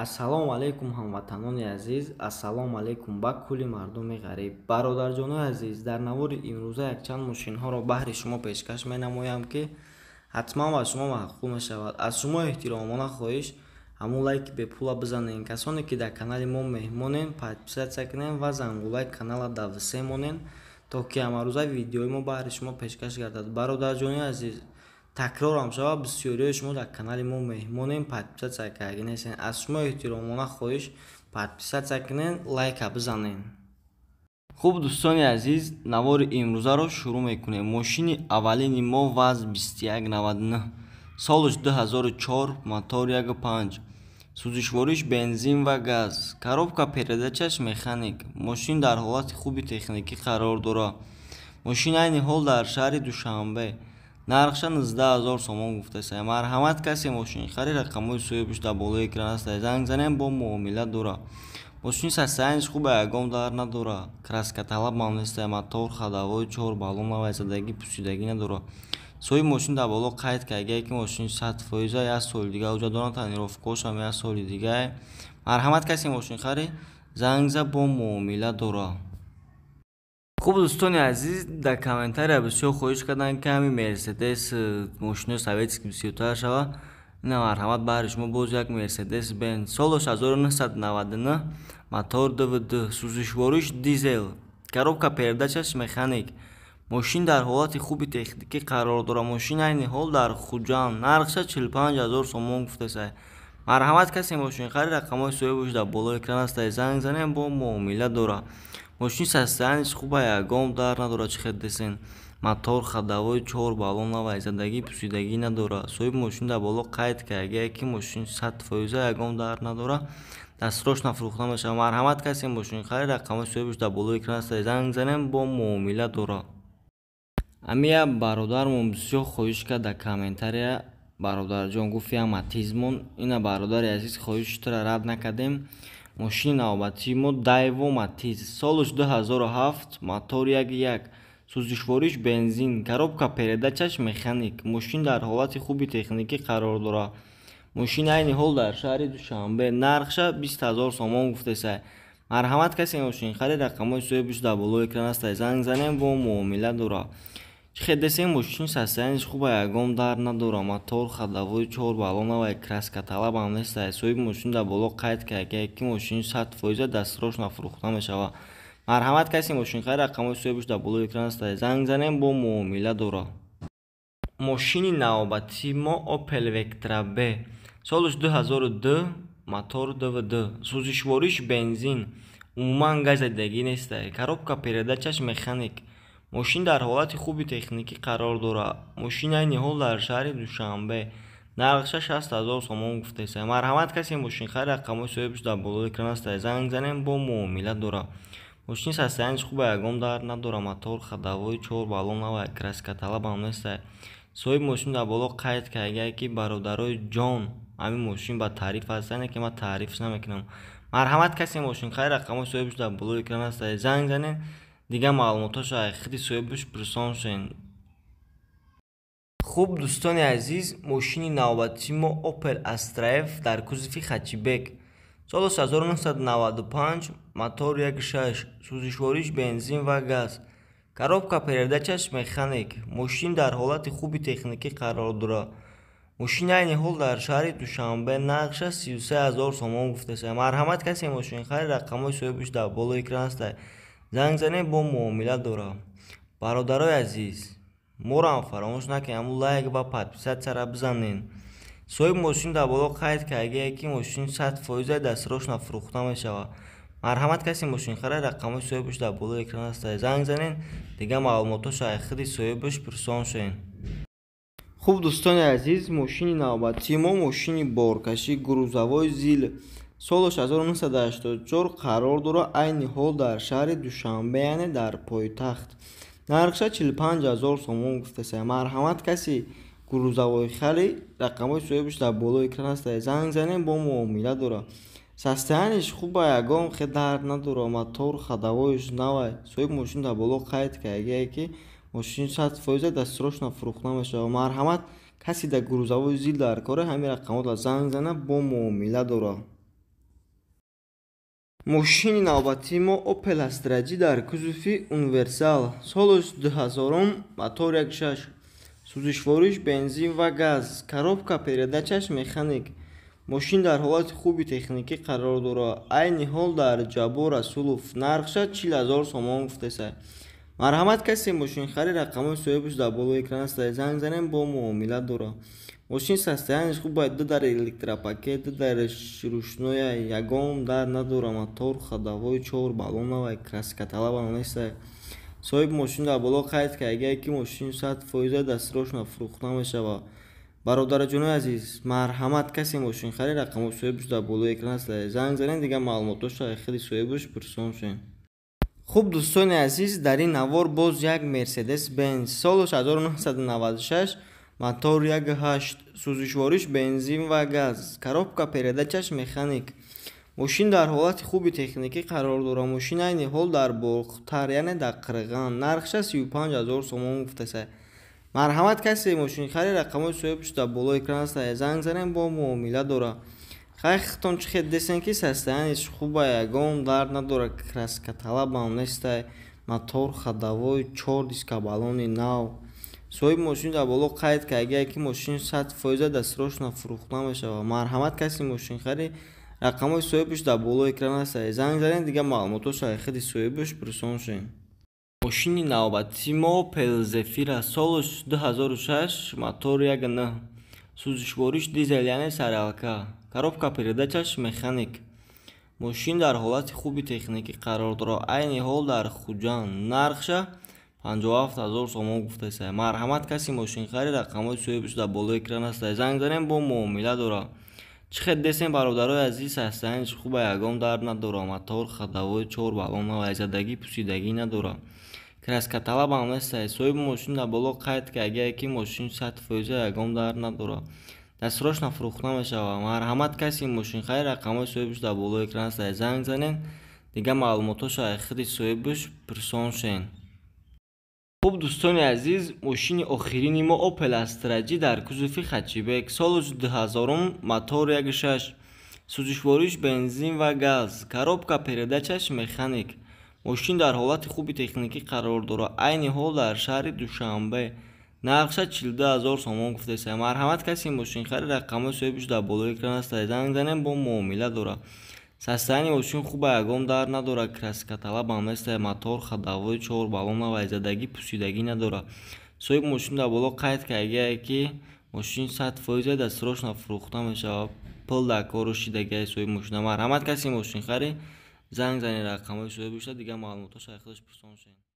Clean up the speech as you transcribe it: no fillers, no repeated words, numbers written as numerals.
Ассалому алайкум, ҳамватанони азиз, ассалому алайкум ба кулли мардуми ғариб. Бародарҷонои азиз, дар навори имрӯза якчанд мошинҳоро баҳри шумо пешкаш менамоям, ки ҳатман ба шумо маъқул мешавад. Аз шумо эҳтиромона хоҳиш, ҳамун лайки бепула бизанед. Касоне ки дар канали мо меҳмонен, подписаться кунед ва зангулаи канала давсе монед, то ки ҳамарӯза видеои мо баҳри шумо пешкаш гардад. Бародарҷонои азиз, такрорам шавад, бисёриҳои шумо дар канали мо меҳмонем, подписаться карда нестед. Аз шумо эҳтиромона хоҳиш, подписаться кунед, лайка бизанед. Хуб, дӯстони азиз, навори имрӯзаро шурӯъ мекунем. Мошини аввалини мо ВАЗ 2199, солаш 2004, мотор 1.5, сӯзишвориш бензин ва газ, коробка передачаш механик. Мошин дар ҳолати хуби техникӣ қарор дорад. Мошин айни ҳол дар шаҳри Душанбе, нархша 19 000 сомон гуфтаста. Марҳамат, касе мошинхари, рақамҳои соҳибаш дар болои экран аст, занг занем, бо муомила дорад. Мошин состоянияш хуба, ягон дард надорад, краскаталабам нест, мотор ходовой чор, баллон навай, задагӣ, пусидагӣ надорад. Соҳиби мошин дар боло қайд кардагие, ки мошин 100%, як соли дига уҷа доранд, тонировкаошам як соли дигае. Марҳамат, касе мошинхари, занг за, бо муомила дорад. Хуб, дӯстони азиз, дар комментария бисёр хоҳиш карданд, ки ҳамин Мерседес, мошинои советский бисёртар шавад. Ина, марҳамат, баҳри шумо боз як Мерседес Бенз, солаш 1999, мотор двд, сӯзишвориш дизел, коробка передачаш механик. Мошин дар ҳолати хуби техникӣ қарор дорад. Мошин айни ҳол дар Хуҷанд, нархша 45 000 сомон гуфтаста. Марҳамат, касе мошинхари, рақамҳои соҳибаш дар болои экран аст, занг занем, бо муомила дорад. Мошин состоянияш хуба, ягон дард надорад. Чӣ хел десен, мотор ходовой чор, баллон навай, задагӣ, пусидагӣ надорад. Соҳиби мошин дар боло қайд кардагие, ки мошин 100%, ягон дард надорад, дастрошна фурӯхта мешавад. Марҳамат, касе мошинхари, рақамҳои соҳибаш дар болои экран аст, занг занем, бо муомила дорад. Ҳамин як бародармон бисёр хоҳиш кард дар комментария. Бародарҷон, гуфт, як Матизмон. Ина, бародари азиз, хоҳиши туро рад накардем. Мошини навбатии мо Дайво Матиз, солаш 2007, мотор 1.1, сӯзишвориш бензин, коробка передачаш механик. Мошин дар ҳолати хуби техникӣ қарор дорад. Мошин айни ҳол дар шаҳри Душанбе, нархша 20 000 сомон гуфтеса. Марҳамат, касе мошинхари, рақамҳои соҳибаш дар болои экран аст, занг занем, бо муомила дорад. Чӣ хел десем, мошин состоянияш хуба, ягон дард надорад, мотор ходовой чор, баллон навай, краскаталабам нест. Соҳиби мошин дар боло қайд кардагие, ки мошин 100%, дастрошна фурӯхта мешавад. Марҳамат, касе мошинхари, рақамҳои соҳибаш дар болои экран аст, занг занем, бо муомила дорад. Мошини навбатии мо Опел Вектра Б, солаш 2002, мотор двд, сӯзишвориш бензин, умуман газадагӣ нест, коробка передачаш механик. Мошин дар ҳолати хуби техникӣ қарор дорад. Мошин айни ҳол дар шаҳри Душанбе, нархша 60 000 сомон гуфтеса. Марҳамат, касе мошинхари, рақамҳои соҳибаш дар болои экран аст, занг занем, бо муомила дорад. Мошин состоянияш хуба, ягон дард надорад, мотор ходовой чор, баллон навай, краскаталабам нест. Соҳиби мошин дар боло қайд кардагие, ки бародарои ҷон, ҳамин мошин ба таъриф аст, яъне ки ман таърифш намекунам. Марҳамат, касе мошинхари, рақамҳои соҳибаш дар болои экран аст, занг занед, дигар маълумотҳошо аз худи соҳибаш пурсон шавед. Хуб, дӯстони азиз, мошини навбатии мо Опел Астра Ф дар кузови хэтчбек, солаш 1995, мотор 1.6, сӯзишвориш бензин ва газ, коробка передачаш механик. Мошин дар ҳолати хуби техникӣ қарор дорад. Мошин айни ҳол дар шаҳри Душанбе, нархша 33 000 сомон гуфташа. Марҳамат, касе мошинхари, рақамҳои соҳибаш дар болои экран аст, занг занед, бо муомила дорад. Бародарои азиз, моро фаромӯш накунед, ҳамун лайк ва подписатьсяро бизанед. Соҳиби мошин дар боло қайд кардагие, ки мошин 100%, дастрошна фурӯхта мешавад. Марҳамат, касе мошинхари, рақамҳои соҳибаш дар болои экран аст, занг занед, дигар маълумотҳошо аз худи соҳибаш пурсон шавед. Хуб, дӯстони азиз, мошини навбатии мо мошини боркашӣ грузовой ЗИЛ, солаш 1984, қарор дорад айни ҳол дар шаҳри Душанбе, яъне дар пойтахт, нархша 45 000 сомон гуфтаста. Марҳамат, касе грузовой хари, рақамҳои соҳибаш дар болои экран аст, занг занем, бо муомила дорад. Состоянияш хуба, ягон хел дард надорад, мотор ходовоиш навай. Соҳиби мошин дар боло қайд кардагие, ки мошин 100%, дастрошна фурӯхта мешавад. Марҳамат, касе дар грузовой ЗИЛ дар кора, ҳамин рақамҳоро занг зана, бо муомила дорад. Мошини навбатии мо Opel Astra J дар кузови универсал, солаш 2000, мотор 1.6, сӯзишвориш бензин ва газ, коробка передачаш механик. Мошин дар ҳолати хуби техникӣ қарор дорад. Айни ҳол дар Ҷаббор Расулов, нархша 40 000 сомон гуфтеса. Марҳамат, касе мошинхарӣ, рақамҳои соҳибаш дар болои экран аст, занг занем, бо муомила дорад. Мошин состоянияш хуб, ду дар электропакет, ду дар ручноя, ягон дар надорад. Мотор ходовой, чор баллонавай, краскаталабам неста. Соҳиби мошин дар боло қайд кардагиае, ки мошин 100% дастросна фурӯхта мешавад. Бародарҷонои азиз, марҳамат, касе мошинхарӣ, рақамҳои соҳибаш дар болои экран аст, занг занем, дигар маълумотошро худи соҳибаш пурсон шавем. Хуб, дӯстони азиз, дар ин навор боз як Мерседес Бенз, солаш 1996, мотор 1.8, сӯзишвориш бензин ва газ, коробка передачаш механик. Мошин дар ҳолати хуби техникӣ қарор дорад. Мошин айни ҳол дар Бохтар, яъне дар Қирған, нархша 35 000 сомон гуфтеса. Марҳамат, касе мошинхарӣ, рақамҳои соҳибаш дар болои экран аст, занг занем, бо муомила дорад. Хайхтон чӣ хел десен, ки состоянияш хуба, ягон дард надорад, краскаталабам нестай, мотор ходовой, чор диска баллони нав. Соҳиби мошин дар боло қайд кардагиае, ки мошин 100% дастросна фурӯхта мешавад. Марҳамат, касе мошинхарӣ, рақамҳои соҳибаш дар болои экран аст, занг занем, дигар маълумотошро худи соҳибаш пурсон шавем. Мошини навбатии мо Opel Zafira, солаш 2006, мотор 1.9, сӯзишвориш дизел, яъне саралка, коробка передачаш механик. Мошин дар ҳолати хуби техникӣ қарор дорад. Айни ҳол дар Хуҷанд, нархша 57 000 сомон гуфтеса. Марҳамат, касе мошинхарӣ, рақамҳои соҳибаш дар болои экран аст, занг занем, бо муомила дорад. Чӣ хел десем, бародарои азиз, состоянияш хуба, ягон дард надорад, мотор ходовой, чор баллонавай, задагӣ пусидагӣ надорад, краскаталабам неста. Соҳиби мошин дар боло қайд кардагиае, ки мошин 100%, ягон дард надорад, дастросна фурӯхта мешавад. Марҳамат, касе мошинхарӣ, рақамҳои соҳибаш дар болои экран аст, занг занем, дигар маълумотошро худи соҳибаш пурсон шавем. Хуб, дӯстони азиз, мошини охирини мо Opel Astra J дар кузови хэтчбек, солаш 2000, мотор 1.6, сӯзишвориш бензин ва газ, коробка передачаш механик. Мошин дар ҳолати хуби техникӣ қарор дорад. Айни ҳол дар шаҳри Душанбе, нархша 42 000 сомон гуфтеса. Марҳамат, касе мошинхарӣ, рақамҳои соҳибаш дар болои экран аст, занг занем, бо муомила дорад. Состоянияи мошин хуба, ягон дард надорад, краскаталабам неста, мотор ходовой, чор баллонавай, задагӣ пусидагӣ надорад. Соҳиби мошин дар боло қайд кардагиае, ки мошин 100% дастросна фурӯхта мешавад, пул дар кору шидагиае соҳиби мошина. Марҳамат, касе мошинхарӣ, занг занед, рақамҳои соҳибашро, дигар маълумотошро худаш пурсон шавем.